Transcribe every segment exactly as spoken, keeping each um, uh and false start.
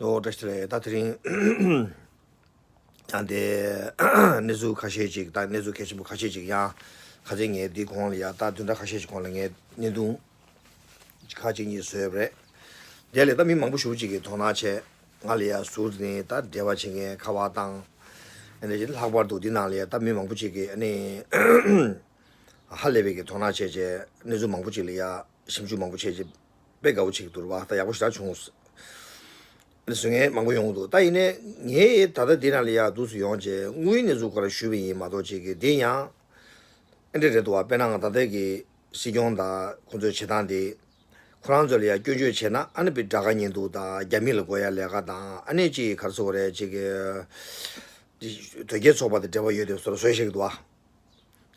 ཨོ་བཀྲ་ཤིས་བདེ་ལེགས། ད་དེ་རིང་ཡང་དེ་གནས་ཚུལ་ཁ་ཤས་ཅིག་ད་གནས་ཚུལ་གལ་ཆེན་པོ་ཁ་ཤས་ཅིག་ཡང་ཁ་སང་ངས་འདི་གོང་ལ་ཡ་ད་བདུན་ཕྲག་ཁ་ཤས་ཅིག་གོང་ལ་ངས་བརྙན་ཐུང་ཁ་ཅིག་གཉིས་བཟོས་པ་རེད། དེ་ལས་ད་མི་མང་པོ་ཞེ་པོ་ཅིག་གིས་དོ་སྣང་བྱས། ང་ལ་ཡ་ཟུར་ནས་ད་འབྲེལ་བ་བྱེད་མཁན་ཁ་པར་བཏང་། ཨ་ནི་ལྷག་པར་དུ་འདི་ནང་ལ་ཡ་ད་མི་མང་པོ་ཅིག་གིས་ཨ་ནི་ཧ་ལས་པའི་གི་དོ་སྣང་བྱས་བྱས་གནས་ཚུལ་མང་པོ་ཅིག་ལ་ཡ་ཞིབ་འཇུག་མང་པོ་བྱས་བྱས་དཔེ་དགའ་པོ་ཅིག་འདུག་ར་བ། ད་ཡག་པོ་ཞེ་དྲག་བྱུང་། ཟེར་མཁན་མང་པོ་ཡོང་གི་འདུག་ད་ཡིན་ནའི་ངས་ད་ལྟ་འདི་ནང་ལ་ཡ་འདུག་སེ་ཡོང་བྱས་དངོས་ཡོད་གནས་ཚུལ་སྐོར་ཞུས་པ་ཡིན་མ་གཏོགས་ཅིག་གི་འདི་ཡང་ཨེ་འདྲ་རེད་འདུག་བ། དཔེར་ན་ང་ད་ལྟ་གི་སྲིད་སྐྱོང་དང་ཁོང་ཚོའི་བྱེད་སྟངས་འདི་ཁོ་རང་ཚོ་ལ་ཡ་སྐྱོན་བརྗོད་བྱས་ན་ཨ་ནི་པའི་དགྲ་དགའ་ཉེས་འདུག་དང་རྒྱ་མི་ལ་དགོས་ཡ་ལས་ཀ་དང་ཨ་ནི་ཅིག་ག་རེ་ཟེར་དགོས་རེད། ཅིག་གི་དོལ་རྒྱལ་ཚོགས་པ་དང་འབྲེལ་བ་ཡོད་དེ་བཟོ་བཟོས་བཤད་ཀྱི་འདུག་བ།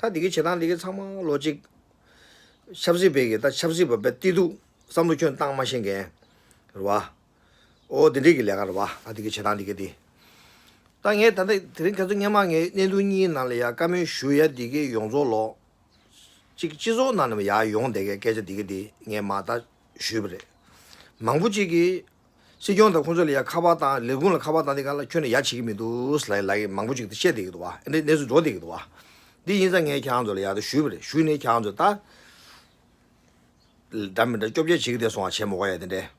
ད་འདི་གའི་བྱེད་སྟངས་འདི་གའི་ཚང་མ་ལོ་གཅིག་ཆབ་སྲིད་པའི་གི་ད་ཆབ་སྲིད་པ་དཔེ་བལྟས་འདུག་བསམ་བློ་ཁྱོན་བཏང་མ་ཤེས་མཁན་རེད་བ། ཨོ་དེ་འདྲའི་གི་ལས་ཀ་རེད་བ། ད་འདི་གའི་བྱེད་སྟངས་འདི་གའི་དེ། ད་ངས་ད་ལྟ་དེ་རིང་ཁ་སང་སྔོན་མ་ངས་བརྙན་ཐུང་གཉིས་ནང་ལ་ཡ་བཀའ་མོལ་ཞུ་ཡ་འདི་གའི་ཡོངས་རྫོགས་ལོ། གཅིག་སྤྱི་ཚོགས་ནང་ནས་ཡར་ཡོང་བསྡད་མཁན་སྐད་ཆ་འདི་གའི་འདི་ངས་མ་ད་ཞུས་པ་རེད། མང་པོ་གཅིག་གིས་སྲིད་སྐྱོང་དང་ཁོང་ཚོ་ལ་ཡ་ཁ་པར་བཏང་ལས་ཁུངས་ལ་ཁ་པར་བཏང་དེ་ག་ལ་ཁྱོན་ནས་ཡ་བྱེད་ཀྱི་མི་འདུག་ལ་ལ་ཡི་མང་པོ་གཅིག་དེ་བཤད་བསྡད་ཀྱི་འདུག་བ། ཨེ་འདྲ་གནས་ཚུལ་འགྲོ་བསྡད་ཀྱི་འདུག་བ། འདི་ཡིན་ཙང་ངས་ཁྱེད་རང་ཚོ་ལ་ཡ་ད་ཞུས་པ་རེད། ཞུས་ནས་ཁྱེད་རང་ཚོ་ད་འདྲ་མི་འདྲ་སྐྱོབ་བྱེད་བྱེད་ཀྱི་བསྡད་སོང་བ་བྱས་མ་དགོས་ཡ་དེ་འདྲས།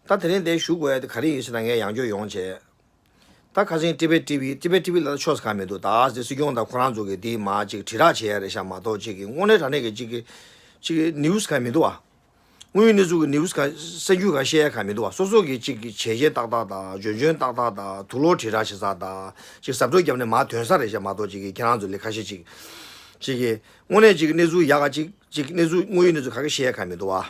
ད་དེ་རིང་འདིར་ཞུ་དགོས་ཡ་དེ་ག་རེ་ཡིན་ཟེར་ན་ངས་ཡང་བསྐྱར་ཡོང་བྱས། ད་ཁ་སང་ཊི་བེ་ཊི་ཝི་ཊི་བེ་ཊི་ཝི་ལ་ཆོས་གང་མི་འདུག་ད་དེ་སྲིད་སྐྱོང་དང་ཁོ་རང་ཚོ་གི་དེ་མ་ཅིག་དྲིལ་བསྒྲགས་བྱེད་ཡ་རེད་ཤག་མ་གཏོགས་ཅིག་གི་དངོས་གནས་དྲང་གནས་ཀྱི་ཅིག་གི་ཅིག་གི་ནིའུ་སི་གང་མི་འདུག་བ། དངོས་ཡོད་གནས་ཚུལ་གྱི་ནིའུ་སི་གང་གསར་འགྱུར་གང་བཤད་ཡ་གང་མི་འདུག་བ། སོ་སོ་གི་ཅིག་གི་བྱས་རྗེས་ཏག་ཏག་དང་འཇོན་འཇོན་ཏག་ཏག་དང་དུག་ལོག་དྲིལ་བསྒྲགས་བྱེད་ས་དང་ཅིག་ཟབ་སྤྲོས་བརྒྱབ་ནས་མར་ཐོན་ས་རེད་ཤག་མ་གཏོགས་ཅིག་གི་ཁྱེད་རང་ཚོ་ལས་ཁ་ཤས་ཅིག་ཅིག་གི་དངོས་གནས་ཅིག་གི་གནས་ཚུལ་ཡག་ག་ཅིག་ཅིག་གནས་ཚུལ་དངོས་ཡོད་གནས་ཚུལ་ག་གེ་བཤད་ཡ་གང་མི་འདུག་བ།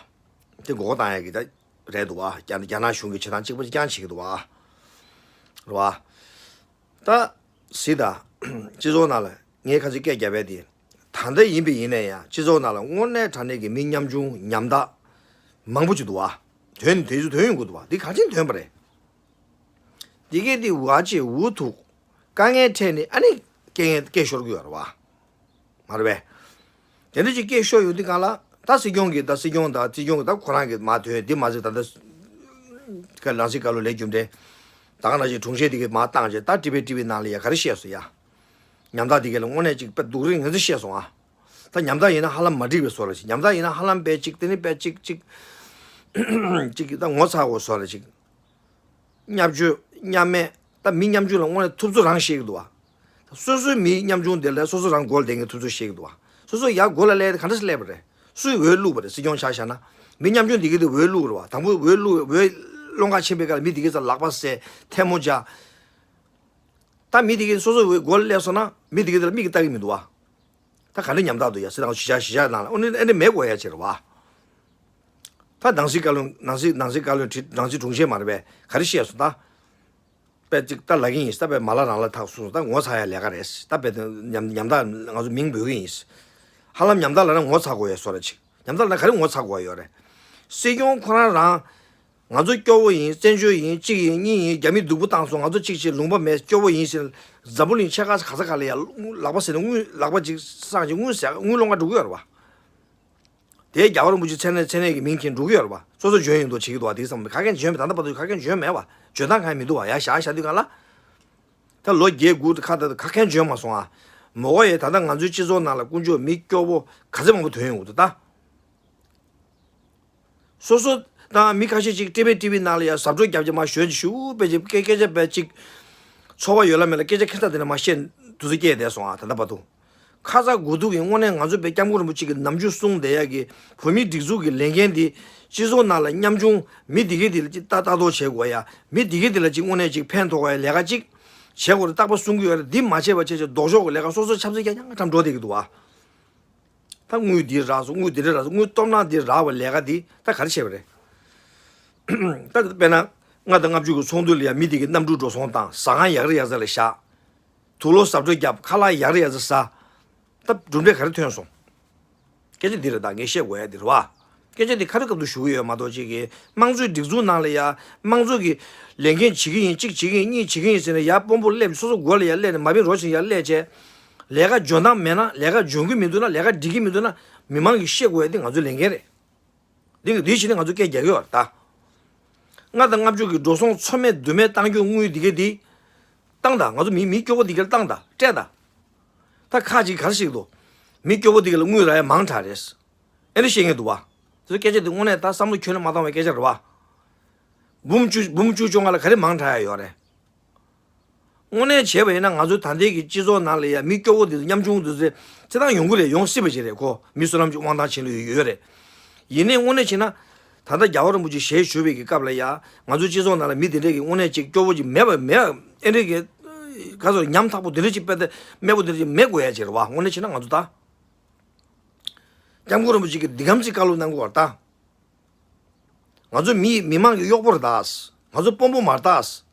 དེ་མགོ་སྐོར་བཏང་ཡ་གི་ད། རེད་འདུག་བ། རྒྱ་རྒྱ་ནག་གཞུང་གི་བྱེད་སྟངས་གཅིག་པ་གཅིག་རྐྱང་བྱེད་ཀྱི་འདུག་བ། རེད་བ། ད། གཟིགས་དང་། སྤྱི་ཚོགས་ནང་ལ་ངས་ཁ་ཅིག་སྐད་རྒྱབ་པ་དེ། ད་ལྟ་ཡིན་པ་ཡིན་ན་ཡང་སྤྱི་ཚོགས་ནང་ལ་དངོས་གནས་དྲང་གནས་ཀྱི་མི་ཉམ་ཆུང་ཉམ་ཐག་མང་པོ་ཅིག་འདུག་བ། དོན་དེ་ཚོ་དོན་ཡོང་གི་འདུག་བ། འདི་ག་ཅིག་དོན་པ་རེད། འདི་གས་འདི་བ་ཅེ་འུ་ཐུག་དཀའ་ངལ་འཕྲད་ནས་ཨ་ནི་སྐད་སྐད་ཤོར་གི་ཡོད་རེད་བ། མ་རེད་པས། དེ་འདྲ་ཅིག་སྐད་ཤོར་ཡོང་དུས་གང་ལ་ད་སྲིད་སྐྱོང་གིས་ད་སྲིད་སྐྱོང་ད་སྲིད་སྐྱོང་གིས་ད་ཁོ་རང་གིས་མ་དོན་འདི་མ་ཟིག་ད་ལྟ་ཀ་ལང་སྲིད་བཀའ་བློན་ལས་རྒྱུ་འབྲས་ད་ག་ནང་བཞིན་དྲུང་ཆེ་འདི་གིས་མ་བཏང་བྱས་ད་ཊི་བི་ཊི་ཝི་ནང་ལ་ཡ་ག་རེ་བཤད་སོང་ཡ། ཉམ་ཐག་འདི་གས་ལ་དངོས་གནས་ཅིག་དཔེ་སྡུག་རུས་ངན་ཚ་བཤད་སོང་ཨ། ད་ཉམ་ཐག་ཡིན་ན་ཧ་ལམ་མ་འགྲིག་པའི་བཟོ་ལ་ཅིག་ཉམ་ཐག་ཡིན་ན་ཧ་ལམ་དཔེ་ཅིག་དེ་ནི་དཔེ་ཅིག་ཅིག་ཅིག་གིས་ད་ངོ་ཚ་དགོས་བཟོ་ལ་ཅིག་བརྙས་བཅོས་མཉམ་མེད་ད་མི་ཉམ་ཆུང་ལ་དངོས་གནས་ཐུབ་ཚོད་རང་བཤད་ཀྱི་འདུག་བ། སོ་སོའི་མི་ཉམ་ཆུང་དེ་ལ་སོ་སོ་རང་མགོ་ལ་བསྡད་མཁན་ཐུབ་ཚོད་བཤད་ཀྱི་འདུག་བ། སོ་སོ་ཡར་མགོ་ལ་སླེབས་ཏེ་ག་འདྲ་སེ་སླེབས་པ་རེད། སུས་འོས་བླུགས་པ་རེད། སྲིད་སྐྱོང་ཆ་བཞག་ན། མི་ཉམ་ཆུང་འདི་གི་དེ་འོས་བླུགས་རེད་བ། དང་པོ་འོས་བླུགས་འོས་སློང་ག་ཕྱིན་པའི་སྐབས་ལ་མི་འདི་གི་ཚ་ལག་པ་བསད་ཐལ་མོ་སྦྱར། ད་མི་འདི་གི་སོ་སོའི་འོས་མགོ་ལ་སླེབས་སོང་ན་མི་འདི་གི་དེ་ལ་མིག་གིས་ལྟ་གི་མི་འདུག་བ། ད་ག་འདྲ་ཉམ་ཐག་འདུག་ཡ་སྲིད་ཏང་གཞིས་ཆགས་གཞིས་ཆགས་ནང་ལ་ཨོ་ནི་ཨེ་འདྲ་མེད་དགོས་ཡ་ཅིག་རེད་བ། ད་ནང་སྲིད་བཀའ་བློན་ནང་སྲིད་ནང་སྲིད་བཀའ་བློན་ཁྲི་ནང་སྲིད་དྲུང་ཆེ་མ་རེད་པས་ག་རེ་བཤད་སོང་ད། དཔེ་ཅིག་ད་ལབ་ཀྱི་ཡིན་ད་དཔེ་མ་ལ་རང་ལ་ཐག་སོང་ད་ངོ་ཚ་ཡ་ལས་ཀ་རེད་ད་དཔེ་ཉམ་ཉམ་ཐག་ང་ཚོ་མིང་འབོད་ཀྱི་ཡིན། ཧ་ལམ་ཉམ་ཐག་ལབ་ན་ངོ་ཚ་དགོས་ཡ་བཟོ་འདྲ་ཅིག་ཉམ་ཐག་ལབ་ན་ག་རེ་ངོ་ཚ་དགོས་ཡ་ཡོད་རེད། སྲིད་སྐྱོང་ཁོ་རང་རང་། ང་ཚོ་སྐྱོ་བོ་ཡིན། བཙན་བྱོལ་ཡིན། གཅིག་ཡིན་གཉིས་ཡིན། རྒྱ་མི་སྡུག་པོ་བཏང་སོང་། ང་ཚོ་གཅིག་བྱེད་ལུང་པ་མེད། སྐྱོ་བོ་ཡིན་ཟེར་འཛམ་བུ་གླིང་ཕྱེད་ཀ་ག་ས་ག་ལ་ཡ་ལག་པ་ཟེར་ནས་དངུལ་ལག་པ་གཅིག་བསྲངས་ཅིག་དངུལ་ཟེར་དངུལ་སློང་ག་འགྲོ་གི་ཡོད་རེད་བ། དེའི་རྒྱལ་བ་རིན་པོ་ཆེ་མཚན་གནས་མཚན་གནས་ཀྱི་མིང་འཁྱེར་འགྲོ་གི་ཡོད་རེད་བ། སོ་སོ་འཇོན་ཡོང་དུ་བྱེད་ཀྱི་འདུག་བ། དེ་བསམ་ག་གན་འཇོན་མེད། ད་ལྟ་བར་དུ་ག་གན་འཇོན་མེད་བ། འཇོན་ཐང་གང་ཡང་མི་འདུག་བ། ཡ་བཞག་བཞག་དུས་གང་ལ། ད་ལོ་བརྒྱད་དགུ་ཁ་ད་ག་གན་འཇོན་མ་སོང་ཨ། མོ་གོ་ཡས་ད་ལྟ་ང་ཚོའི་སྤྱི་ཚོགས་ནང་ལ་དཀོན་མཆོག་མི་སྐྱོ་བོ་ག་ཚད་མང་པོ་ཐོན་ཡོང་གི་འདུག་ད། སོ་སོ་དང་མི་ཁ་ཤས་ཅིག་ཊི་བི་ཊི་ཝི་ནང་ལ་ཡ་ཟབ་སྤྲོས་རྒྱབ་ཀྱི་མ་ཞོན་ཅིག་ཞུ་པའི་ཅིག་སྐད་སྐད་ཆ་པའི་ཅིག་ཚོར་བ་ཡོད་ལ་མེད་ལ་སྐད་ཆ་ཁེར་ཐག་དེ་ནས་མ་བཤད་དུས་ཚོད་སྐྱེལ་བསྡད་སོང་ཨ། ད་ལྟ་བར་དུ་ཁ་ཚ་དགོས་གཏུགས་ཀྱི་དངོས་གནས་ང་ཚོ་པའི་སྐྱབས་མགོན་རིན་པོ་ཆེ་གི་ནམ་རྒྱུན་གསུངས་བསྡད་ཡ་གི་བོད་མིའི་སྒྲིག་འཛུགས་ཀྱི་ལས་འགན་འདི་སྤྱི་ཚོགས་ནང་ལ་ཉམ་ཆུང་མི་འདི་གས་འདི་ལ་ཅིག་ལྟ་ལྟ་རྟོག་བྱེད་དགོས་ཡ། མི་འདི་གས་འདི་ལ་ཅིག་དངོས་གནས་ཅིག་ཕན་ཐོགས་དགོས་ཡ་ལས་ཀ་ཅིག་བྱེད་དགོས་རེད། རྟག་པར་གསུང་གི་ཡོད་རེད། འདི་མ་བྱས་པ་བྱས་བྱས་ལྡོག་ཕྱོགས་ཀྱི་ལས་ཀ་སོ་སོ་ཆབ་སྲིད་རྐྱང་རྐྱང་འགྲམ་འགྲོ་བསྡད་ཀྱི་འདུག་ཨ། ད་དངུལ་འདི་རག་སོང་། དངུལ་འདི་འདྲ་རག་སོང་། དངུལ་སྟོབས་ན་འདི་རག་པའི་ལས་ཀ་འདི་ད་ག་རེ་བྱས་པ་རེད། ད་དཔེར་ན་ལྔ་དང་ལྔ་བཅུ་གི་ཚོགས་འདུ་ལ་ཡ་མི་འདི་གི་གནམ་གྲུ་འགྲོ་སོང་བཏང་། ཟ་ཁང་ཡག་རེ་ཡག་ས་ལ་བཞག་དུག་ལོག་ཟབ་སྤྲོས་བརྒྱབ། ཁ་ལག་ཡག་རེ་ཡག་ས་ཟ། ད་གྲུབ་འབྲས་ག་རེ་ཐོན་སོང་། སྐད་ཆ་འདི་རེད། ད་ངས་བཤད་དགོས་ཡ་འདི་རེད་བ། སྐད་ཆ་འདི་ཁ་རི་ཁ་ཐུག་ཞུ་གི་ཡོད་མ་གཏོགས་ཅིག་གི་དམངས་གཙོའི་སྒྲིག་འཛུགས་ནང་ལ་ཡ་དམངས་གཙོ་གི་ལས་འགན་བྱེད་ཀྱི་ཡིན། གཅིག་བྱེད་ཀྱི་ཡིན། གཉིས་བྱེད་ཀྱི་ཡིན་ཟེར་ནས་ཡ་དཔོན་པོ་སླེབས་སོ་སོ་མགོ་ལ་ཡ་སླེབས་ནས་མ་བིན་རོ་ཆེན་ཡ་སླེབས་བྱས། ལས་ཀ་འཇོན་ཐང་མེད་ན། ལས་ཀ་འཇོན་གྱི་མི་འདུག་ན། ལས་ཀ་འགྲིག་གི་མི་འདུག་ན། མི་མང་གིས་བཤད་དགོས་ཡ་འདི་ང་ཚོའི་ལས་འགན་རེད། འདི་གི་འདི་བྱས་ནས་ང་ཚོ་སྐད་རྒྱག་གི་ཡོད་རེད་ད། ལྔ་དང་ལྔ་བཅུ་གི་འགྲོ་སོང་ཚོད་མེད་རྡུལ་མེད་བཏང་རྒྱུ་དངུལ་འདི་ག་འདི་བཏང་ད། ང་ཚོ་མི་མི་སྐྱོ་བོ་འདི་ག་ལ་བཏང་ད། སྤྲད་ད། ད་ཁ་ཅིག་ག་རེ་ཞིག་འདུག་མི་སྐྱོ་བོ་འདི་ག་ལ་དངུལ་རག་ཡ་མང་དྲགས་རེད། ཨེ་འདྲ་བཤད་མཁན་འདུག་བ། དེ་ཚོ་སྐད་ཆ་འདི་དངོས་གནས་ད་བསམ་བློ་ཁྱོན་ནས་མ་བཏང་བའི་སྐད་ཆ་རེད་བ། འབུམ་བཅུ་འབུམ་བཅུ་བཅོ་ལྔ་ལ་ག་རེ་མང་དྲགས་ཡ་ཡོད་རེད། དངོས་གནས་བྱས་པ་ཡིན་ན་ང་ཚོ་ད་ལྟའི་གི་སྤྱི་ཚོགས་ནང་ལ་ཡ་མི་སྐྱོ་བོ་འདི་ཚོ་ཉམ་ཆུང་འདི་ཚོ་ཚེ་ཐང་ཡོང་གི་རེད། ཡོང་སྲིད་པ་ཅིག་རེད། ཁོ་མི་བསོད་ནམས་ཀྱི་དབང་ཐང་ཆེན་ལོས་ཡོད་རེད། ཡིན་ནའི་དངོས་གནས་བྱས་ན་ད་ལྟ་རྒྱལ་བ་རིན་པོ་ཆེ་ཞལ་བཞུགས་པའི་གི་སྐབས་ལ་ཡ་ང་ཚོ་སྤྱི་ཚོགས་ནང་ལ་མི་དེ་འདྲས་ཀྱི་དངོས་གནས་ཅིག་སྐྱོ་བོ་ཅིག་མེད་པ་མེད། ཨེ་འདྲས་ཀྱི་ག་ཚོད་ཉམ་ཐག་པོ་དེ་འདྲས་ཅིག་དཔེ་དེ་དམད་པོ་དེ་འདྲས་ཅིག་མེད་དགོས་ཡ་ཅིག་རེད་བ། དངོས་གནས་བྱས་ན་ང་ཚོ་ད་སྐྱབས་མགོན་རིན་པོ་ཆེ་གིས་འདི་གམ་ཅིག་བཀའ་སློབ་གནང་དགོས་བ་ད། ང་ཚོ་མི་མི་མང་གི་གཡོག་པོ་རེད་ད། ང་ཚོ་དཔོན་པོ་མ་རེད་ད།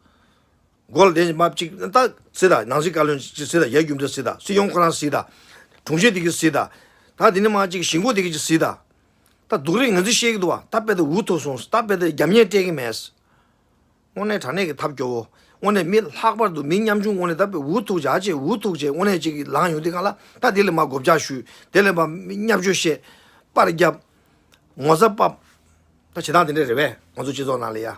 མགོ་ལ་བསྡད་མ་གཅིག་ད་ཟེར་ད། ནང་སྲིད་བཀའ་བློན་གཅིག་ཟེར་ད། ཡ་རྒྱུ་མཚན་ཟེར་ད། སྲིད་སྐྱོང་ཁོ་རང་ཟེར་ད། དྲུང་ཆེ་དེ་གིས་ཟེར་ད། ད་དེ་ནས་མ་གཅིག་གཞིས་འགོ་དེ་གིས་ཅིག་ཟེར་ད། ད་སྡུག་རུས་ང་ཚོས་བཤད་ཀྱི་འདུག་བ། ད་དཔེ་དེ་འུ་ཐུག་སོང་། ད་དཔེ་དེ་རྒྱབ་གཉེར་སྤྲད་ཀྱི་མེད། དངོས་གནས་དྲང་གནས་ཀྱི་ཐབས་སྐྱོ་བོ། དངོས་གནས་མི་ལྷག་པར་དུ་མི་ཉམ་ཆུང་དངོས་གནས་ད་དཔེ་འུ་ཐུག་བྱ་ཅེས་འུ་ཐུག་ཅེས་དངོས་གནས་ཅིག་གིས་ལངས་ཡོང་དུས་སྒང་ལ་ད་དེ་ལས་མ་གོ་བརྡ་ཞུས། དེ་ལས་མ་བརྙས་བཅོས་བཤད། པར་བརྒྱབ། ངོ་ཚ་ཕབ། ད་བྱེད་སྟངས་དེ་འདྲ་རེད་པས་ང་ཚོ་སྤྱི་ཚོགས་ནང་ལ་ཡ།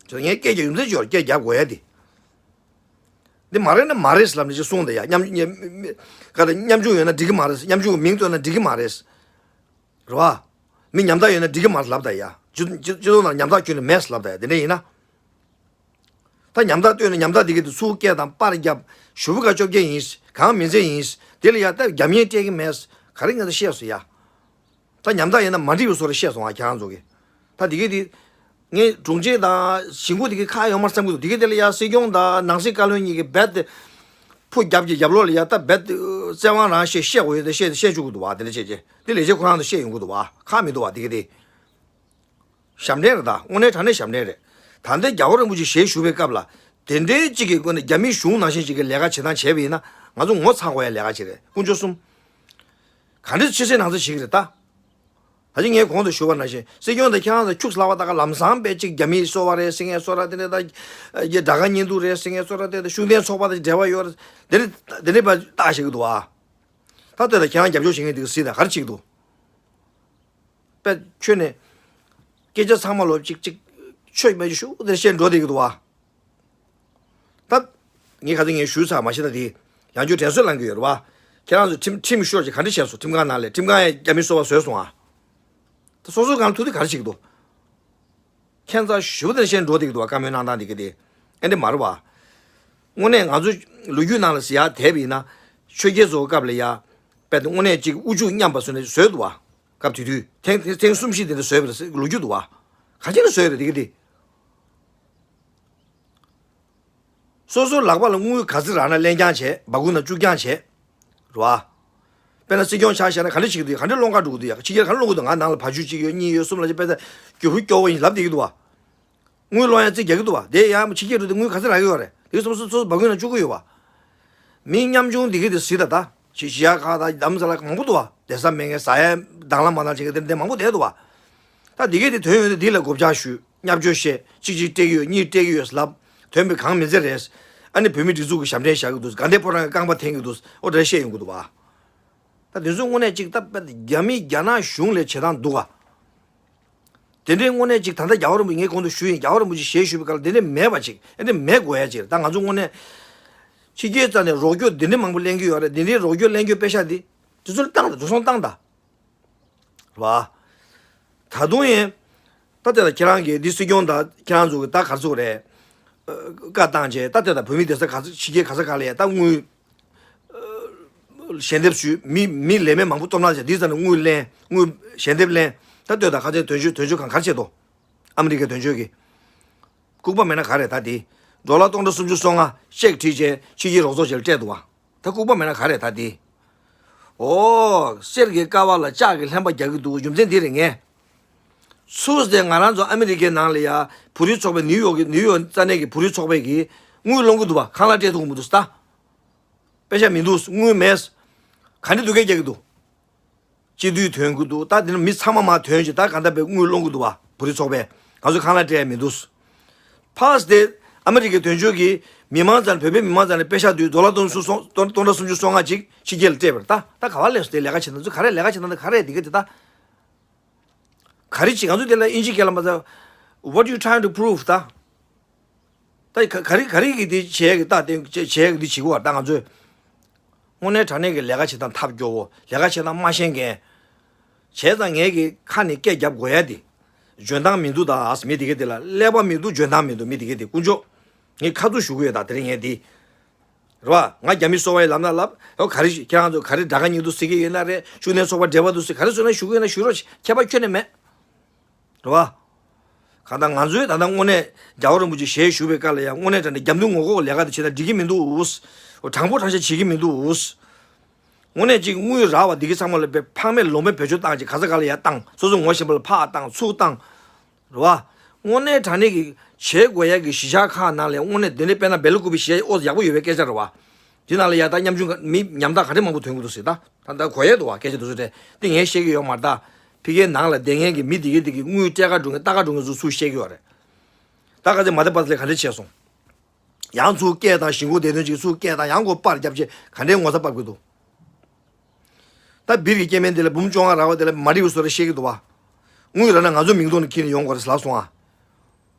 ངས་སྐད་རྒྱག་ཡུམ་ཚན་ཅོར་སྐད་རྒྱག་དགོས་ཡ་དེ། འདི་མ་རེད་ན་མ་རེད་ལབ་ནས་ཅིག་གསུངས་ད་ཡ། ཉམ་ཉམ་ག་ད་ཉམ་ཆུང་ཡོད་ན་འགྲིག་གི་མ་རེད། ཉམ་ཆུང་གི་མིང་བཏོན་ན་འགྲིག་གི་མ་རེད། རེད་བ། མི་ཉམ་ཐག་ཡོད་ན་འགྲིག་གི་མ་རེད་ལབ་ད་ཡ། སྤྱི་སྤྱི་ཚོགས་ནང་ཉམ་ཐག་ཁྱོན་ནས་མེད་ལབ་ད་ཡ། དེ་འདྲ་ཡིན་ན། ད་ཉམ་ཐག་བཏོན་ནས་ཉམ་ཐག་དེ་གི་དུ་ཚུར་སྐད་དང་པར་བརྒྱབ། ཞུ་བུ་ག་བཅོ་བརྒྱད་ཡིན། གང་མིན་ཚད་ཡིན། དེ་ལ་ཡ་ད་རྒྱབ་གཉེར་སྤྲད་གི་མེད། ག་རེ་ང་ཚོ་བཤད་སོང་ཡ། ད་ཉམ་ཐག་ཡིན་ན་མ་འགྲིག་པའི་བཟོ་འདྲ་བཤད་སོང་ཨ་ཁྱེད་རང་ཚོ་གི། ད་དེ་གི་དེ། ངས་དྲུང་ཆེ་དང་གཞིས་འགོ་དེ་གི་ཁ་ཡོང་མར་བསམ་གི་འདུག་དེ་གི་དེ་ལ་ཡ་སྲིད་སྐྱོང་དང་ནང་སྲིད་བཀའ་བློན་གཉིས་ཀྱི་རྦད་དེ། ཕུ་རྒྱབ་ཀྱི་རྒྱབ་ལོགས་ལ་ཡ་ད་རྦད་དེ་བཙན་དབང་རང་བཤད་བཤད་དགོས་ཡོད་དེ་བཤད་བཤད་བཅུག་གི་འདུག་བ། དེ་འདྲ་བྱས་རྗེས་དེ་ལས་བྱེད་ཁོ་རང་ཚོ་བཤད་ཡོང་གི་འདུག་བ། ཁག་མི་འདུག་བ་དེ་གི་དེ། ཞབས་འདྲེན་རེད་ད། དངོས་གནས་དྲང་གནས་ཞབས་འདྲེན་རེད། ད་ལྟའི་རྒྱལ་བ་རིན་པོ་ཆེ་ཞལ་བཞུགས་པའི་སྐབས་ལ་དེ་འདྲའི་གཅིག་གི་སྒོ་ནས་རྒྱ་མིའི་གཞུང་ནང་བཞིན་གཅིག་གི་ལས་ཀ་བྱེད་སྟངས་བྱས་པ་ཡིན་ན་ང་ཚོ་ངོ་ཚ་དགོས་ཡ་ལས་ཀ་ཅིག་རེད། དཀོན་མཆོག་གསུམ། ག་འདྲ་ཕྱི་གསལ་ནང་གསལ་བྱེད་ཀྱི་རེད་ད། ད་ཅི་ངས་གོང་དུ་ཞུས་པ་ནང་བཞིན་སྲིད་སྐྱོང་དང་ཁྱེད་རང་ཚོ་ཁྱུག་ཙམ་ལྷག་པ་ད་ག་ལམ་སང་དཔེ་གཅིག་རྒྱ་མིའི་སོ་པ་རེད་ཟེར་མཁན་བཟོ་འདྲ། དེ་འདྲ་ད་དགྲ་དགའ་གཉེན་སྡུག་རེད་ཟེར་མཁན་བཟོ་འདྲ། དེ་འདྲ་ཤུགས་ལྡན་ཚོགས་པ་དང་འབྲེལ་བ་ཡོད་རེད། དེ་འདྲ་དེ་འདྲ་པ་ལྟ་བཤད་ཀྱི་འདུག་ཨ། ད་ལྟོས་དང་ཁྱེད་རང་རྒྱབ་སྐྱོར་བྱེད་མཁན་དེ་ག་སྲིད་དང་ག་རེ་བྱེད་ཀྱི་འདུག་དཔེ་ཁྱོད་ནས་སྐད་ཆ་ཚང་མ་ལོ་གཅིག་གཅིག་ཆོས་མེད་ཅིག་ཞུ་དེར་བཤད་འགྲོ་བསྡད་ཀྱི་འདུག་བ། ད་ངས་ག་ཚོད་ངས་ཞུས་ཚར་མ་ཤེས་ད་དེ་ཡང་བསྐྱར་དྲན་གསོ་གནང་གི་ཡོད་རེད་བ། ཁྱེད་རང་ཚོ་ཁྲིམས་ཁྲིམས་ཤོར་ཅིག་ག་འདྲ་བྱས་སོང་། ཁྲིམས་ཁང་ནང་ལས་ཁྲིམས་ཁང་ཡང་རྒྱ་མི་སོ་པ་བཟོས་སོང་ཨ། ད་སོ་སོ་གང་ཐུག་དེ་ག་རེ་བྱེད་ཀྱི་འདུག་ཁྱད་མཚར་ཞེ་པོ་དེ་བཤད་འགྲོ་བསྡད་ཀྱི་འདུག་བ། བཀའ་མོལ་གནང་སྟངས་དེ་ག་དེ་ཨེ་འདྲ་མ་རེད་བ། དངོས་གནས་ང་ཚོ་ལོ་རྒྱུས་ནང་ལ་ཟེར་ཡག་དེབ་ཡིན་ན་ཆོས་རྒྱལ་ཚོའི་སྐབས་ལ་ཡ་དཔེ་དེ་དངོས་གནས་ཅིག་དབུ་བཅུག་སྙམ་པ་བཟོས་ནས་བཟོས་འདུག་བ། སྐབས་དེ་དུས་ཐེངས་ཐེངས་ཐེངས་གསུམ་བཞི་དེ་འདྲ་བཟོས་པ་ལོ་རྒྱུས་འདུག་བ། ག་ཅི་ལ་བཟོས་རེད་དེ་ག་དེ། སོ་སོའི་ལག་པ་ལ་དངུལ་ག་ཚོད་རག་ན་ལེན་རྐྱང་བྱས། སྦ་ཁུག་ནང་བཅུག་རྐྱང་བྱས། རེད་བ། དཔེར་ན་སྲིད་སྐྱོང་ཆ་བཞག་ན་ག་འདྲ་བྱེད་ཀྱི་འདུག་ག་འདྲ་སློང་ག་འགྲོ་གི་འདུག་ཡ། ཕྱི་རྒྱལ་ག་འདྲ་སློང་གི་འདུག་ང་ནང་ལ་བ་ཕྱུགས་གཅིག་ཡོད་གཉིས་ཡོད་གསུམ་ལ་ཅིག་དཔེ་ད་རྒྱུ་བུ་སྐྱོ་བོ་ཡིན་ལབ་བསྡད་ཀྱི་འདུག་བ། དངུལ་སློང་ཡ་རྩིས་རྒྱག་གི་འདུག་བ། དེ་ཡང་ཕྱི་རྒྱལ་འགྲོ་དུས་དངུལ་ག་ཚོད་རག་གི་ཡོད་རེད། དེ་སོ་སོ་སོ་སོ་སྦ་ཁུག་ནང་བཅུག་གི་ཡོད་བ། མི་ཉམ་ཆུང་འདི་གི་དེ་གཟིགས་ད་ད། ཕྱི་ཕྱི་ཡ་ཁག་ད་རྡ་རམ་ས་ལ་མང་པོ་འདུག་བ། བསྡད་ས་མེད་མཁན་ཟ་ཡ་དང་བླངས་མ་བཏང་བྱེད་མཁན་དེ་འདྲ་མང་པོ་བསྡད་འདུག་བ། ད་འདི་གས་དེ་དོན་ཡོད་དེ་འདི་ལ་གོ་བཅག་ཞུས། བརྙས་བཅོས་བཤད། གཅིག་གཅིག་སྤྲད་ཀྱི་ཡོད། གཉིས་སྤྲད་ཀྱི་ཡོད་ལབ། དོན་པའི་གང་མི་ཚེ་རེད། ཨ་ནི་བོད་མི་སྒྲིག་འཛུགས་ཀྱི་ཞབས་འདྲེན་བཞག་གི་འདུག་དགའ་ལྡན་ཕོ་བྲང་གི་རྐང་པ་འཐེན་གྱི་འདུག་ཨོ་འདྲ་བཤད་ཡོང་གི་འདུག་བ། ད་དེ་ཚོ་དངོས་གནས་གཅིག་ད་དཔེ་རྒྱ་མི་རྒྱ་ནག་གཞུང་ལས་བྱེད་སྟངས་འདུག་ག་དེ་འདྲའི་དངོས་གནས་གཅིག་ད་ལྟ་རྒྱལ་བ་རིན་པོ་ཆེ་ངས་གོང་དུ་ཞུས་ཡིན། རྒྱལ་བ་རིན་པོ་ཆེ་ཞལ་བཞུགས་པའི་སྐབས་ལ་དེ་འདྲ་མེད་པ་ཅིག་ཨེ་འདྲ་མེད་དགོས་ཡ་ཅིག་རེད། ད་ང་ཚོ་དངོས་གནས་ཕྱི་རྒྱལ་རྩ་ནས་རོགས་སྐྱོར་དེ་འདྲ་མང་པོ་ལེན་གྱི་ཡོད་རེད། དེ་འདྲའི་རོགས་སྐྱོར་ལེན་རྒྱུའི་པེ་ཤག་འདི་དེ་ཚོར་བཏང་ད། འགྲོ་སོང་བཏང་ད། རེད་བ། ད་དུང་ཡིན། ད་ལྟ་ད་ཁྱེད་རང་གིས་འདི་སྲིད་སྐྱོང་དང་ཁྱེད་རང་ཚོ་གི་ད་ག་ཚོད་རེད། བཀའ་བཏང་བྱས་ད་ལྟ་ད་བོད་མི་སྡེ་ས་ག་ཚོད་ཕྱི་རྒྱལ་ག་ས་ག་ལ་ཡ་ད་དངུལ་ཞལ་འདེབས་ཞུས། མི་མི་ལས་མེད་མང་པོ་སྟོབས་ན་བྱས་འདི་ཙམ་ནས་དངུལ་ལེན། དངུལ་ཞལ་འདེབས་ལེན། ད་ལྟོས་ད་ཁ་ཆེ་དོན་གཅོད་དོན་གཅོད་ཁང་ག་རེ་བྱེད་དོ། ཨ་མི་རི་ཀའི་དོན་གཅོད་ཀྱིས། ལྐུགས་པ་མེད་ན་ག་རེད་ད་དེ། ཌོ་ལར་སྟོང་ཕྲག་སུམ་ཅུ་སོ་ལྔ་ཅེག་བྲིས་བྱས་ཕྱི་རྒྱལ་རོགས་ཚོགས་ཆེད་ལ་སྤྲད་འདུག་བ། ད་ལྐུགས་པ་མེད་ན་ག་རེད་ད་དེ། ཨོ། གསེར་གྱི་ཀ་བ་ལ་ལྕགས་ཀྱི་ལྷན་པ་རྒྱག་གི་འདུག་རྒྱུ་མཚན་འདི་རེད། ངས་ཚུར་ཟེར་ང་རང་ཚོ་ཨ་མི་རི་ཀའི་ནང་ལ་ཡ་བོད་རིགས་ཚོགས་པའི་ནིའུ་ཡོག་གི་ནིའུ་ཡོག་ས་གནས་ཀྱི་བོད་རིགས་ཚོགས་པའི་གི་དངུལ་སློང་གི་འདུག་བ། ཁང་གླ་སྤྲད་ཐུབ་ཀྱི་མི་འདུག་ད། པེ་ཤ་མི་འདུག་དངུལ་མེད། ག་འདྲ་སྡུག་སྐད་རྒྱག་གི་འདུག་སྤྱི་འཐུས་ཐོན་གྱི་འདུག་ད་དེ་ནི་མི་ཚང་མ་མར་ཐོན་ཅིག་ད་གང་ལྟར་པའི་དངུལ་སློང་གི་འདུག་བ། བོད་རིགས་ཚོགས་པས་ང་ཚོ་ཁང་གླ་སྤྲད་ཡ་མི་འདུག་ཕར་སྟེ་ཨ་མི་རི་ཀའི་དོན་གཅོད་ཀྱིས་མི་མང་རྩ་ནས་བོད་པའི་མི་མང་རྩ་ནས་པེ་ཤ་དུས་ཌོ་ལར་སྟོང་སུམ་སྟོང་སྟོང་ཕྲག་སུམ་ཅུ་སོ་ལྔ་ཅིག་ཕྱི་རྒྱལ་ལ་སྤྲད་པ་རེད། ད་ད་ག་བ་སླེབས་སོང་དེ་ལས་ཀ་བྱེད་ན་ཚོ་ག་རེ་ལས་ཀ་བྱེད་ན་ད་ག་རེ་དེ་ག་དེ་ད། ག་རེ་བྱེད། ང་ཚོ་དེ་ལ་དབྱིན་ཇི་སྐད་ལ་མ་ཚ། What you trying to prove ད། ད་ག་ག་རེ་ག་རེ་གི་དེ་བྱས་གི་ད་དེ་བྱས་གི་དེ་བྱེད་གི་བ་ད་ང་ཚོས། དངོས་གནས་དྲང་གནས་ཀྱི་ལས་ཀ་བྱེད་སྟངས་ཐབས་སྐྱོ་བོ་ལས་ཀ་བྱེད་སྟངས་མ་ཤེས་མཁན། བྱས་ཙང་ངས་ཀྱི་ཁ་ནས་སྐད་རྒྱབ་དགོས་ཡ་དེ། འཇོན་ཐང་མི་འདུག་ད་ཨ་མི་དེ་ག་དེ་ལ་ཀླད་པ་མི་འདུག་འཇོན་ཐང་མི་འདུག་མི་དེ་ག་དེ་དཀོན་མཆོག་ངས་ཁ་ཚུགས་ཞུ་གི་ཡོད་ད་དེ་རིང་ངས་དེ། རེད་བ། ང་རྒྱ་མི་སོ་བའི་ལམ་ན་ལབ་ཨོ་ག་རེ་ཁྱེད་རང་ཚོ་ག་རེ་དགྲ་དགའ་ཉིད་དུ་ཟེར་གི་ཡོད་ན་རེད་ཤུགས་ལྡན་ཚོགས་པ་འབྲེལ་བ་འདུག་ཟེར་ག་རེ་ཟེར་ན་ཞུ་གི་ཡོད་ན་ཞུ་རོགས་ཁྱད་པར་ཁྱོན་ནས་མེད། རེད་བ། གང་ལྟར་ང་ཚོའི་ད་ལྟ་དངོས་གནས་རྒྱལ་བ་རིན་པོ་ཆེ་ཞལ་བཞུགས་པའི་སྐབས་ལ་ཡང་དངོས་གནས་དྲང་གནས་རྒྱབ་མདུན་ངོ་ལྐོག་ལས་ཀ་དེ་བྱེད་ན་འགྲིག་གི་མི་འདུག་དྲང་པོ་དྲང་བཞག་བྱེད་ཀྱི་མི་འདུག་དངོས་གནས་ཅིག་དངུལ་རག་པ་འདི་གི་ཚང་མ་ལ་བེ་ཕངས་མེད་ལོང་མེད་བེད་སྤྱོད་བཏང་ཅིག་ག་ས་ག་ལ་ཡར་བཏང་སོ་སོ་ངོ་ཤེས་པ་ལ་ཕར་བཏང་ཚུར་བཏང་། རེད་བ། དངོས་གནས་དྲང་གནས་ཀྱི་བྱེད་དགོས་ཡ་གི་གཞིས་ཆགས་ཁག་ནང་ལ་དངོས་གནས་དེ་འདྲའི་དཔེར་ན་སྦེལ་ཀོབ་གཞིས་ཆགས་ཨོ་ཡག་པོ་ཡོད་པའི་སྐད་ཆ་རེད་བ། དེ་ནང་ལ་ཡ་ད་ཉམ་ཆུང་མི་ཉམ་ཐག་ག་རེ་མང་པོ་ཐོན་གི་འདུག་ཟེར་ད་ད་ད་གོ་ཡས་འདུག་བ་སྐད་ཆ་དེ་ཚོ་དེ་འདི་ངས་བཤད་ཀྱི་ཡོད་མ་རེད་ད། ཕ་གིའི་ནང་ལ་བསྡད་མཁན་གྱི་མི་དེ་གའི་དེ་གི་དངུལ་སྤྲད་ག་འགྲོ་མཁན་ལྟ་ག་འགྲོ་མཁན་ཚོ་ཚུར་བཤད་ཀྱི་ཡོད་རེད། ད་ག་ཚོད་མ་དེ་པ་ཚོ་ལས་ག་འདྲ་བྱས་སོང་། ཡང་ཚུར་སྐད་བཏང་ཞིང་ཁུག་སྡེ་ཚན་གཅིག་ཚུར་སྐད་བཏང་ཡང་སྒོ་པར་རྒྱབ་བྱས་ག་འདྲའི་ངོ་ཚ་བབས་ཀྱི་འདུག་ད་སྦིར་གྱི་སྐྱེ་དམན་དེ་ལ་འབུམ་བཅོ་ལྔ་རག་པ་དེ་ལ་མ་འགྲིག་པའི་བཟོ་འདྲ་བཤད་ཀྱི་འདུག་བ། དངུལ་རག་ན་ང་ཚོ་མིང་ཐོག་ནས་འཁྱེར་ནས་ཡོང་དགོས་རེད་ལབ་སོང་ཨ།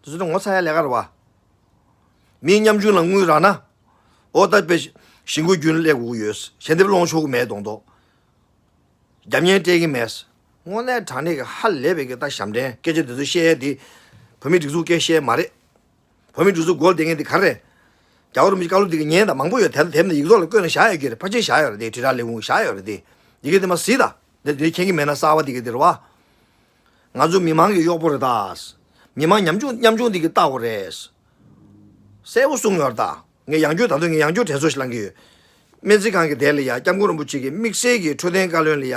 དེ་ཚོ་ནི་ངོ་ཚ་ཡ་ལས་ཀ་རེད་བ། མིའི་ཉམ་ཆུང་ལ་དངུལ་རག་ན། ཨོ་ད་དཔེ་ཞིང་ཁུག་རྒྱུན་སླེབས་དགོས་ཀྱི་ཡོད། ཞལ་འདེབས་སློང་ཆོག་གི་མེད་མདོག་མདོག་རྒྱབ་གཉེར་སྤྲད་ཀྱི་མེད། དངོས་གནས་དྲང་གནས་ཀྱི་ཧ་ལས་པའི་གི་ད་ཞབས་འདྲེན་སྐད་ཆ་དེ་ཚོ་བཤད་ཡ་དེ། བོད་མིའི་སྒྲིག་འཛུགས་སྐད་བཤད་མ་རེད། བོད་མིའི་སྒྲིག་འཛུགས་སྒོ་ལ་བསྡད་མཁན་དེ་ག་རེ་རེད། རྒྱལ་བ་རིན་པོ་ཆེ་བཀའ་སློབ་དེ་གི་ཉན་དང་མང་པོ་ཡོད་དེ་ལ་དེབ་ནས་ཡིག་ཐོག་ལ་བཀོད་ནས་བཞག་ཡོད་ཀྱི་རེད་ཕལ་ཆེར་བཞག་ཡོད་རེད་དེ་དྲིལ་བསྒྲགས་ལས་ཁུངས་བཞག་ཡོད་རེད་དེ། ཡི་གེ་དེ་མ་གཟིགས་དང་། དེ་དེ་མཁྱེན་གྱི་མེད་ན་གསར་བ་དེ་གི་དེ་རེད་བ། ང་ཚོ་མི་མང་གི་གཡོག་པོ་རེད་ད། མི་མང་ཉམ་ཆུང་ཉམ་ཆུང་དེ་གི་ལྟ་བ་རེད། གསལ་པོ་གསུངས་ཡོད་རེད་ད། ངས་ཡང་བསྐྱར་ད་དུང་ངས་ཡང་བསྐྱར་དྲན་གསོ་ཞིག་བསླང་གི་ཡོད། སྨན་རྩིས་ཁང་གི་དེ་ལ་ཡ་སྐྱབས་མགོན་རིན་པོ་ཆེ་གི་དམིགས་བསལ་གྱི་འཕྲོད་བསྟེན་བཀའ་བློན་ལ་ཡ།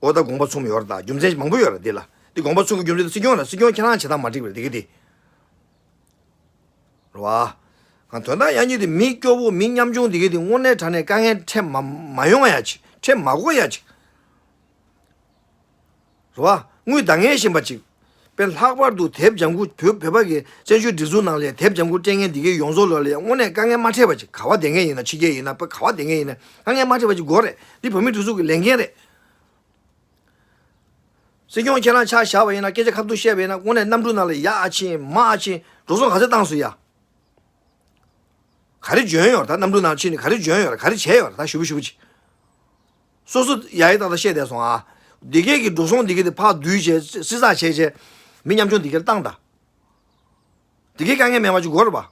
འོ་ད་དགོངས་པ་ཚོམས་ཡོད་རེད་ད་རྒྱུ་མཚན་མང་པོ་ཡོད་རེད་འདི་ལ། འདི་དགོངས་པ་ཚོམས་ཀྱི་རྒྱུ་མཚན་དེ་སྲིད་སྐྱོང་རེད་སྲིད་སྐྱོང་ཁྱེད་རང་བྱེད་སྟངས་མ་འགྲིག་པ་རེད་འདི་གི་འདི། རེད་བ། ང་དོན་དག་ཡང་སྙིང་འདི་མི་སྐྱོ་བོ་མི་ཉམ་ཆུང་འདི་གི་འདི་དངོས་གནས་དྲང་གནས་དཀའ་ངལ་འཕྲད་མ་མ་ཡོང་ཡ་ཅིག་འཕྲད་མ་དགོས་ཡ་ཅིག་རེད་བ། དངུལ་འདང་ངེས་བཞིན་པ་ཅིག་དཔེ་ལྷག་པར་དུ་དེབ་ལྗང་ཁུ་བོད་བོད་པ་གི་བཙན་བྱོལ་སྒྲིག་འཛུགས་ནང་ལ་དེབ་ལྗང་ཁུ་སྤྲད་མཁན་འདི་གའི་ཡོངས་རྫོགས་ལོ་ལ་དངོས་གནས་དཀའ་ངལ་མ་འཕྲད་པ་ཅིག་ག་བ་བསྡད་མཁན་ཡིན་ན་ཕྱི་རྒྱལ་ཡིན་ན་དཔེ་ག་བ་བསྡད་མཁན་ཡིན་ན་དཀའ་ངལ་མ་འཕྲད་པ་ཅིག་དགོས་རེད། འདི་བོད་མི་སྒྲིག་འཛུགས་ཀྱི་ལས་འགན་རེད། སྲིད་སྐྱོང་ཁྱེད་རང་ཆ་བཞག་པ་ཡིན་ན་སྐད་ཆ་ཁ་ཐུག་བཤད་པ་ཡིན་ན་དངོས་གནས་གནམ་གྲུ་ནང་ལ་ཡ་ཨ་ཕྱིན་མ་ཨ་ཕྱིན་འགྲོ་སོང་ག་ཚོད་བཏང་སོང་ཡ། ག་རེ་འཇོན་ཡོད་རེད་ད་གནམ་གྲུ་ནང་ཕྱིན་ནས་ག་རེ་འཇོན་ཡོད་རེད་ག་རེ་བྱས་ཡོད་རེད་ད་ཞུ་བུ་ཞུ་བུ་ཅིག་སོ་སོ་ཡ་ཡི་ཏག་ཏག་བཤད་བསྡད་སོང་ཨ། འདི་གས་ཀྱི་འགྲོ་སོང་འདི་གས་དེ་ཕར་བསྡུས་བྱས་བསྲི་ཚགས་བྱས་བྱས་མི་ཉམ་ཆུང་འདི་གས་ལ་བཏང་ད། འདི་གས་དཀའ་ངལ་མེད་པ་ཅིག་དགོས་རེད་པ།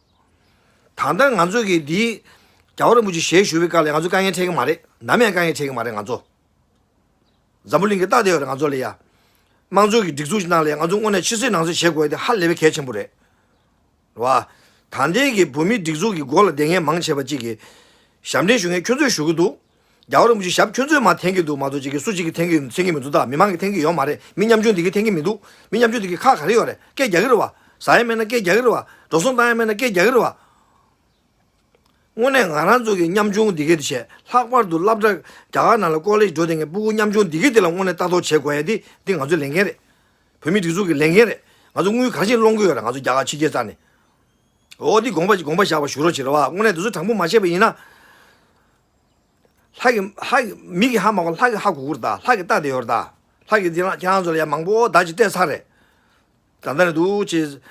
ད་ལྟ་ང་ཚོ་གི་འདི་རྒྱལ་བ་རིན་པོ་ཆེ་ཞལ་བཞུགས་པའི་སྐབས་ལ་ང་ཚོ་དཀའ་ངལ་འཕྲད་ཀྱི་མ་རེད་ནམ་ཡང་དཀའ་ངལ་འཕྲད་ཀྱི་མ་རེད་ང་ཚོ། འཛམ་བུ་གླིང་གི་ལྟ་བསྡད་ཡོད་རེད་ང་ཚོ་ལ་ཡ། དམངས་གཙོ་གི་སྒྲིག་འཛུགས་ནང་ལ་ཡ་ང་ཚོ་དངོས་གནས་ཕྱི་གསལ་ནང་གསལ་བྱེད་དགོས་ཡ་དེ་ཧ་ལས་པའི་གལ་ཆེན་པོ་རེད། རེད་བ། ད་ལྟའི་གི་བོད་མིའི་སྒྲིག་འཛུགས་ཀྱི་སྒོ་ལ་བསྡད་མཁན་མང་ཆེ་བ་གཅིག་གིས། ཞབས་འདྲེན་ཞུ་མཁན་ཁྱོད་ཚོས་ཞུ་གི་འདུག་རྒྱལ་བ་རིན་པོ་ཆེ་ཞབས་ཁྱོད་ཚོས་མར་འཐེན་གྱི་འདུག་མ་གཏོགས་གཅིག་གིས་སུ་གཅིག་གིས་འཐེན་གྱི་འཐེན་གྱི་མི་འདུག་ད་མི་མང་གིས་འཐེན་གྱི་ཡོད་མ་རེད། མི་ཉམ་ཆུང་འདི་གིས་འཐེན་གྱི་མི་འདུག་མི་ཉམ་ཆུང་འདི་གི་ཁག་ག་རེ་ཡོད་རེད། སྐད་རྒྱག་གི་རེད་བ། ཟ་ཡ་མེད་ན་སྐད་རྒྱག་གི་རེད་བ། འགྲོ་སོང་བཏང་ཡ་མེད་ན་སྐད་རྒྱག་གི་རེད་བ། དངོས་གནས་ང་རང་ཚོ་གི་ཉམ་ཆུང་འདི་གའི་དེ་བྱས་ལྷག་པར་དུ་སློབ་གྲྭ་རྒྱ་གར་ནང་ལ་ཀོ་ལེཇ་འགྲོ་བསྡད་མཁན་སྤུ་གུ་ཉམ་ཆུང་འདི་གའི་དེ་ལ་དངོས་གནས་ལྟ་རྟོག་བྱེད་དགོས་ཡ་དེ་དེ་ང་ཚོའི་ལས་འགན་རེད། བོད་མིའི་སྒྲིག་འཛུགས་ཀྱི་ལས་འགན་རེད། ང་ཚོ་དངུལ་ག་རེ་བྱས་སློང་གི་ཡོད་རེད་ང་ཚོ་རྒྱ་གར་ཕྱི་རྒྱལ་རྩ་ནས། འོ་འདི་དགོངས་པ་དགོངས་པ་བཞག་པ་ཞུ་རོགས་བྱེད་རེད་བ། དངོས་གནས་དེ་ཚོ་དྲང་པོ་མ་བྱས་པ་ཡིན་ན། ལྷ་གི་ལྷ་གི་མི་གི་ཧ་མ་གོ་ལྷ་གི་ཧ་གོ་གི་རེད་ད། ལྷ་གི་ལྟ་བསྡད་ཡོད་རེད་ད། ལྷ་གི་འདི་རང་ཁྱེད་རང་ཚོ་ལ་ཡ་མང་པོ་བརྡ་ཅིག་སྤྲད་ཚར་རེད། ད་ལྟ་ནས་འདུག་ཅེས།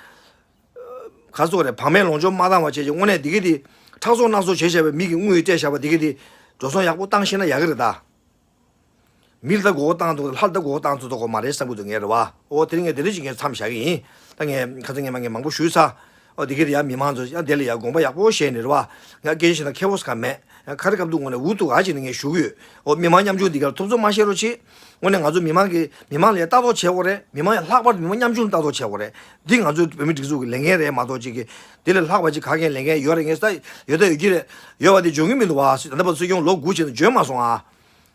ག་སོག་རེད་བག་མེད་ལོངས་སྤྱོད་མ་བཏང་བ་བྱས་ཀྱི་དངོས་གནས་འདི་གི་དེ་ཁྲག་བཙོག་སྣ་ཚོགས་བྱས་བྱས་པའི་མི་གི་དངུལ་སྤྲད་བཞག་པ་འདི་གི་དེ་འགྲོ་སོང་ཡག་པོ་བཏང་ཤེས་ན་ཡག་གི་རེད་ད། མི་ལ་ད་མགོ་བོ་བཏང་འདུག་ལྷ་ལ་ད་མགོ་བོ་བཏང་ཚུལ་ད་གོ་མ་རེད་བསམ་གི་འདུག་ངས་རེད་བ། ཨོ་དེ་རིང་ངས་དེ་རིང་ཅིག་ངས་མཚམས་བཞག་གི་ཡིན། ད་ངས་ཁ་སང་ངས་མ་ངས་མང་པོ་ཞུས་ཚར། ཨོ་དེ་གི་དེ་ཡང་མི་མང་ཚོ་ཡང་དེ་ལ་ཡང་དགོངས་པ་ཡག་པོ་བཞེས་ནས་རེད་བ། ཡང་སྐད་ཆ་བཤད་ན་ཁྱད་པོ་ཟ་ག་མེད། ཡང་ཁ་རི་ཁ་ཐུག་ངོ་ནས་འུ་ཐུག་ག་ཅིག་ནས་ངས་ཞུ་གི་ཡོད། ཨོ་མི་མང་ཉམ་ཆུང་འདི་གར་ཐུབ་ཚོད་མ་བཤད་རོགས་གྱིས། དངོས་གནས་ང་ཚོ་མི་མང་གི་མི་མང་ལ་ཡང་ལྟ་རྟོག་བྱེད་དགོས་རེད། མི་མང་ཡང་ལྷག་པར་དུ་མི་མང་ཉམ་ཆུང་ལ་ལྟ་རྟོག་བྱེད་དགོས་རེད། འདི་ང་ཚོའི་བོད་མི་སྒྲིག་འཛུགས་ཀྱི་ལས་འགན་རེད་མ་གཏོགས་ཅིག་གི། དེ་ལས་ལྷག་པ་ཅིག་ག་གེ་ལས་འགན་ཡོད་རེད་ངས་ས་ཡོད་ད་ཡོད་ཀྱི་རེད། ཡོད་པ་དེ་འཇོན་གྱི་མི་འདུག་བ། ད་ལྟ་བར་སྲིད་སྐྱོང་ལོ་དགུ་བྱས་ནས་འཇོན་མ་སོང་ཨ།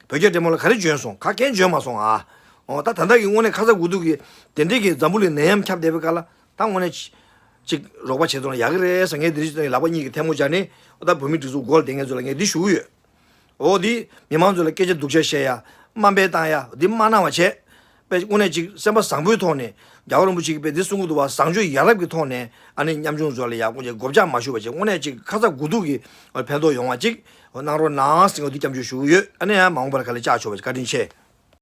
བོད་རྒྱ་འབྲེལ་མོལ་ལ་ག་རེ་འཇོན་སོང་ག་གན་འཇོན་མ་སོང་ཨ། འོ་ད་ད་ལྟ་གི་དངོས་གནས་ཁ་ཚ་དགོས་གཏུག་གི་དེ་འདྲའི་གི་འཛམ་བུ་གླིང་ནད་ཡམས་ཁྱབ་བསྡད་པའི་སྐབས་ལ་ད་དངོས་གནས་ཅིག་རོགས་པ་བྱེད་ཐུབ་ན་ཡག་གི་རེད་ཟེར་ངས་འདི་རིགས་ལག་པ་གཉིས་ཀྱི་ཐལ་མོ་སྦྱར་ནས་འོ་ད་བོད་མི་སྒྲིག་འཛུགས་སྒོ་ལ་བསྡད་མཁན་ཚོ་ལ་ངས་འདི་ཞུ་གི་ཡོད། འོ་འདི་མི་མང་ཚོ་ལ་སྐད་ཆ་སྡུག་ཅག་བཤད་ཡ། དམའ་འབེབས་བཏང་ཡ་འདི་མ་གནང་བ་བྱས། པས་དངོས་གནས་ཅིག་སེམས་པ་བཟང་པོའི་ཐོག་ནས་རྒྱལ་བ་རིན་པོ་ཆེ་གིས་པས་འདི་གསུང་གི་འདུག་བ་བཟང་སྤྱོད་ཡ་རབས་ཀྱི་ཐོག་ནས་ཨ་ནི་ཉམ་ཆུང་ཚོ་ལ་ཡག་པོ་ཅིག་གོ་བཅག་མ་ཞུ་བ་ཅིག་དངོས་གནས་ཅིག་ཁ་ཚ་དགོས་གཏུག་གི་ཕན་ཐོགས་ཡོང་བ་ཅིག་གནང་རོགས་གནང་ཟེར་འོ་འདི་སྐྱབས་འཇུག་ཞུ་གི་ཡོད། ཨ་ནི་ཡང་མ་འོངས་པར་ག་ལེ་བཅག་ཆོག་པ་ཅིག་བཀའ་དྲིན་ཆེ།